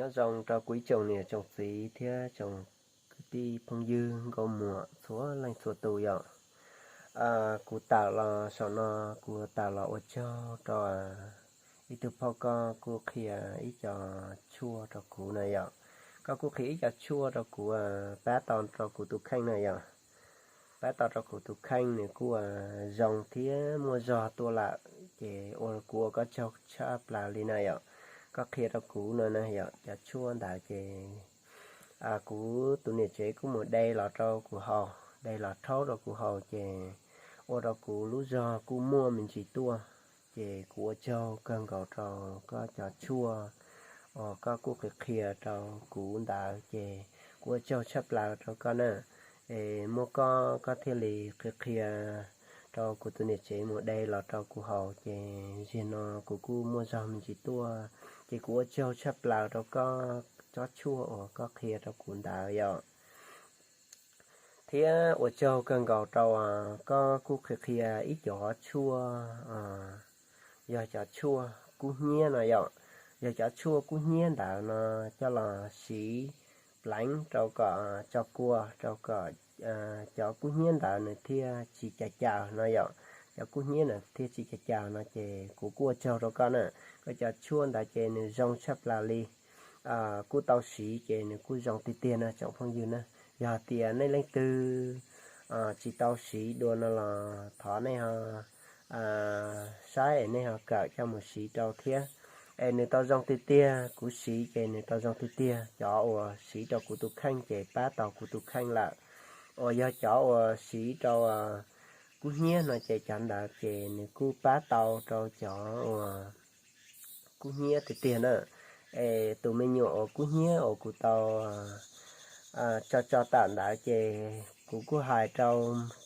Nyob zoo rau kuv ib tsoom niam tsoom txiv thiab tsoom kwv tij phooj ywg nkauj muam txhua leej txhua tus yom. Kuv tawm los saum no, kuv tawm los ua tsaug rau ib tug phauj, koj kuj qhia ib co tshuaj rau kuv na yom. Koj kuj qhia ib co tshuaj rau kuv pab tau rau kuv tus kheej na yom. Pab tau rau kuv tus kheej nws kuj zoo thiab muaj zog tuaj lawm, ces ua kuv ua koj tsaug tshaj plaws li na yom. Koj qhia rau kuv no na yom, cov tshuaj ntawd ces kuv tus niam tsev kuj mus de los rau kuv haus, de los rhaub rau kuv haus ces ua rau kuv lub zog kuj muaj me ntsis tuaj. Ces kuv ua tsaug kawg nkaus rau koj cov tshuaj uas koj kuj qhia qhia rau kuv ntawd, ces kuv ua tsaug tshaj plaws rau koj na. Es muaj koj, koj thiaj li qhia qhia rau kuv tus niam tsev mus de los rau kuv haus, ces zaum no kuv kuj muaj zog me ntsis tuaj. Ces kuv ua tsaug tshaj plaws rau koj tsob tshuaj uas koj qhia rau kuv ntawd yom. Thiab ua tsaug kawg nkaus rau koj kuj qhia qhia ib cov tshuaj yog cov tshuaj kub hnyiab no yom. Yog cov tshuaj kub hnyiab ntawd no coj los siv pleev rau kom tso kua, rau kom cov kub hnyiab ntawd nws thiaj tsis caws caws no yom. Cov kub hnyiab nws thiaj tsis caws caws no ces kuv kuj ua tsaug rau koj na. Koj cov tshuaj ntawd ces nws zoo tshaj plaws li. Kuj tau siv ces nws kuj zoo tiag tiag no tsoom phooj ywg na. Yog tias nej leej twg tsis tau siv dua no los thov nej ho saib es nej ho kawm coj mus siv rau thiab. Es nws tau zoo tiag tiag, kuv siv ces nws tau zoo tiag tiag. Cov uas siv rau kuv tus kheej ces pab tau kuv tus kheej lawm. Uas yog cov uas siv rau kub hnyiab no ces cov ntawd ces nws kuj pab tau rau cov uas kub hnyiab tiag tiag na. Es tus me nyuam uas kub hnyiab uas kuv tau tso tso tawm ntawd ces kuv kuj hais rau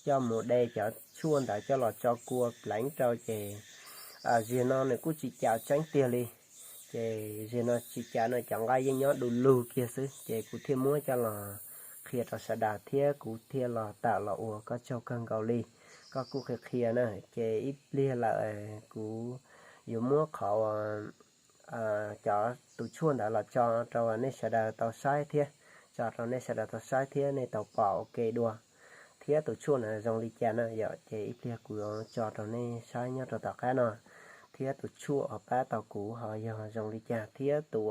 coj mus de cov tshuaj ntawd coj los tso kua pleev rau ces zaum no nws kuj tsis caws tseeb tiag li. Ces zaum no tsis caws no cov nqaij yeej nyob du lug kiag xwb, ces kuv thiaj muab coj los qhia rau sawv daws thiab kuv thiaj los tawm los ua koj tsaug kawg nkaus li. Koj kuj qhia qhia na, ces ib pliag lawm kuv yuav muab qhov cov tus tshuaj ntawd los tso rau nej sawv daws tau saib thiab, tso rau nej sawv daws tau saib thiab nej tau pom ua ke dua, thiab tus tshuaj ntawd zoo li cas na yom. Ces ib pliag kuv yuav tso rau nej saib nyob rau tom qab no, thiab tus tshuaj uas pab tau kuv ho yog zoo li cas thiab tus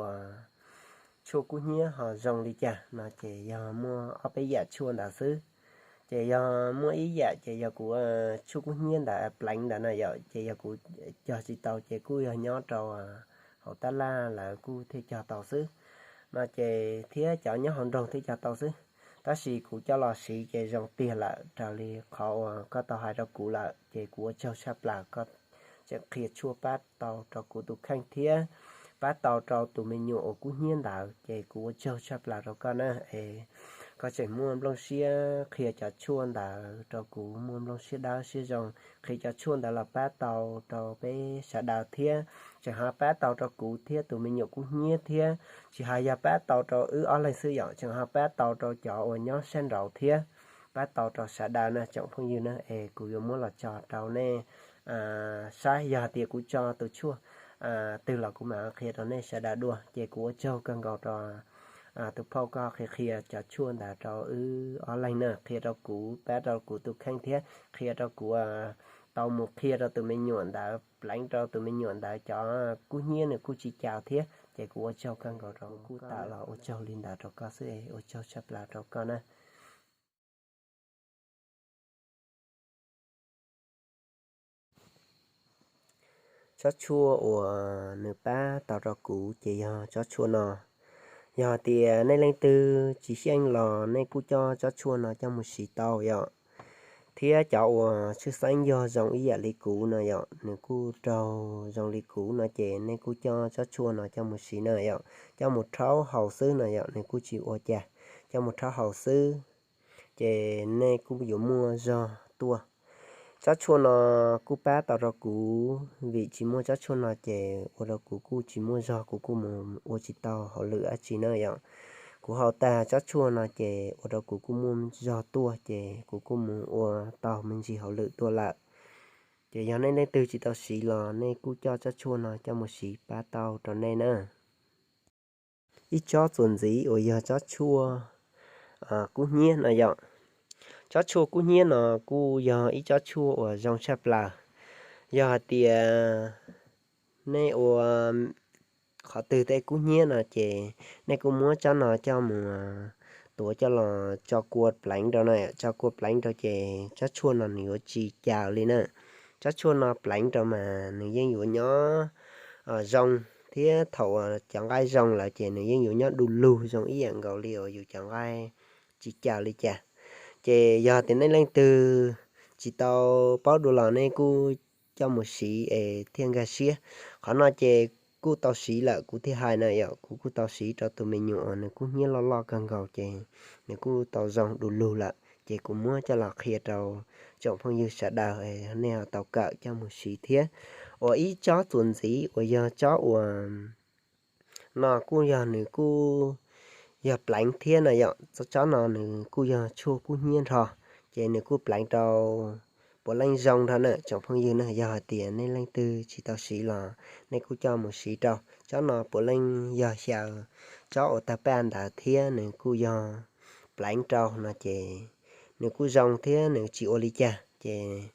tshuaj kub hnyiab ho zoo li cas no ces yog muaj ob peb yam tshuaj ntawd xwb. Ces yog muaj ib yam ces yog kuv tshuaj kub hnyiab ntawd pleev ntawd na yom, ces yog kuv cog tsis tau ces kuj yog nyob rau hauv tab laj lawv kuj thiaj cog tau xwb no, ces thiab cov nyob hauv nroog thiaj cog tau xwb. Tab sis kuv coj los siv ces zoo tiag lawm raws li qhov uas koj tau hais rau kuv lawm, ces kuv ua tsaug tshaj plaws koj tseem qhia tshuaj pab tau rau kuv tus kheej thiab pab tau rau tus me nyuam uas kub hnyiab ntawd, ces kuv ua tsaug tshaj plaws rau koj na. Es koj tseem muaj nplooj siab qhia cov tshuaj ntawd rau kuv, muaj nplooj siab dawb siab zoo qhia cov tshuaj ntawd los pab tau rau peb sawv daws thiab tseem ho pab tau rau kuv thiab tus me nyuam kub hnyiab thiab. Tsis hais yog pab tau rau wb ob leeg xwb yom, tseem ho pab tau rau cov uas nyob sab nraud thiab, pab tau rau sawv daws na tsoom phooj ywg na. Es kuv yuav muab los tso rau nej saib, yog tias kuv tso tus tshuaj twg los kuv mam qhia rau nej sawv daws dua. Ces kuv ua tsaug kawg nkaus rau tus phauj koj qhia qhia cov tshuaj ntawd rau wb ob leeg na, qhia rau kuv pab rau kuv tus kheej thiab qhia rau kuv tau mus qhia rau tus me nyuam ntawd, pleev rau tus me nyuam ntawd cov kub hnyiab nws kuj tsis caws thiab. Ces kuv ua tsaug kawg nkaus rau kuv tawm los ua tsaug li ntawd rau koj xwb, ua tsaug tshaj plaws rau koj na. Tsob tshuaj uas nws pab tau rau kuv ces yog tsob tshuaj no. Yog tias nej leej twg tsis xyeej los nej kuj coj tsob tshuaj no coj mus siv tau yom. Thiab cov uas tshwj xeeb yog zoo ib yam li kuv no yom, nws kuj raug zoo li kuv no ces nej kuj coj tsob tshuaj no coj mus siv na yom, coj mus rhaub haus xwb no yom, nws kuj tsis ua cas, coj mus rhaub haus xwb ces nej kuj yuav muaj zog tuaj. Tsob tshuaj no kuj pab tau rau kuv, vim tsis muaj tsob tshuaj no ces ua rau kuv kuj tsis muaj zog, kuv kuj mus ua tsis tau hauj lwm dab tsi na yom. Kuv haus tag tsob tshuaj no ces ua rau kuv kuj muaj zog tuaj ces kuv kuj mus ua tau me ntsis hauj lwm tuaj lawm. Ces yog nej leej twg tsis tau siv los nej kuj coj tsob tshuaj no coj mus siv pab tau rau nej na. ib tsob txuas ntxiv uas yog tsob tshuaj kub hnyiab no yom. Tsob tshuaj kub hnyiab no kuj yog ib tsob tshuaj uas zoo tshaj plaws. Yog hais tias nej ua qhov twg tej kub hnyiab no ces nej kuj muab tsob no coj mus tuav coj los tso kua pleev rau na, tso kua pleev rau ces tsob tshuaj no nws yuav tsis caws li na. Tsob tshuaj no pleev rau mas nws yeej yuav nyob zoo, thiab thaum cov nqaij zoo lawm ces nws yeej yuav nyob du lug zoo ib yam nkaus li uas yus cov nqaij tsis caws li cas. Ces yog tias nej leej twg tsis tau paub dua los nej kuj coj mus siv es thiaj nkag siab. Qhov no ces kuj tau siv lawm, kuv thiaj hais na yom, kuv kuj tau siv rau tus me nyuam uas nws kub hnyiab loj loj kawg nkaus ces nws kuj tau zoo du lug lawm. Ces kuv muab coj los qhia rau tsoom phooj ywg sawv daws, nej ho tau kawm coj mus siv thiab. Uas ib tsob txuas ntxiv uas yog tsob uas no kuj yog nws kuj yog pleev thiab na yom. Tsob no nws kuj yog tshuaj kub hnyiab nrho, ces nws kuj pleev rau puav leej zoo nrho na tsoom phooj ywg na. Yog hais tias nej leej twg tsis tau siv los nej kuj coj mus siv rau. Tsob no puav leej yog xyaw tsob uas tawg paj ntawd thiab nws kuj yog pleev rau no ces nws kuj zoo thiab nws tsis ua li cas. Ces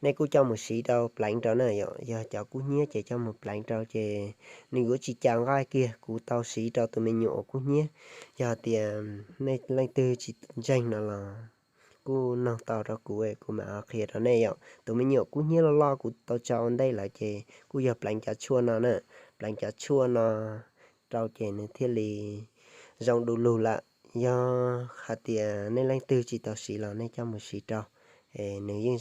nej kuj coj mus siv rau pleev rau na yom. Yog cov kub hnyiab ces coj mus pleev rau ces nws yuav tsis caws nqaij kiag. Kuv tau siv rau tus me nyuam uas kub hnyiab. Yog tias nej leej twg tsis ntseeg no los kuj noog tau rau kuv, kuv mam qhia rau nej yom. Tus me nyuam kub hnyiab loj loj kuv tau tso ua ntej lawm ces kuj yog pleev cov tshuaj no na. Pleev cov tshuaj no rau ces nws thiaj li zoo du lug lawm. Yog hais tias nej leej twg tsis tau siv los nej coj mus siv rau, nws yeej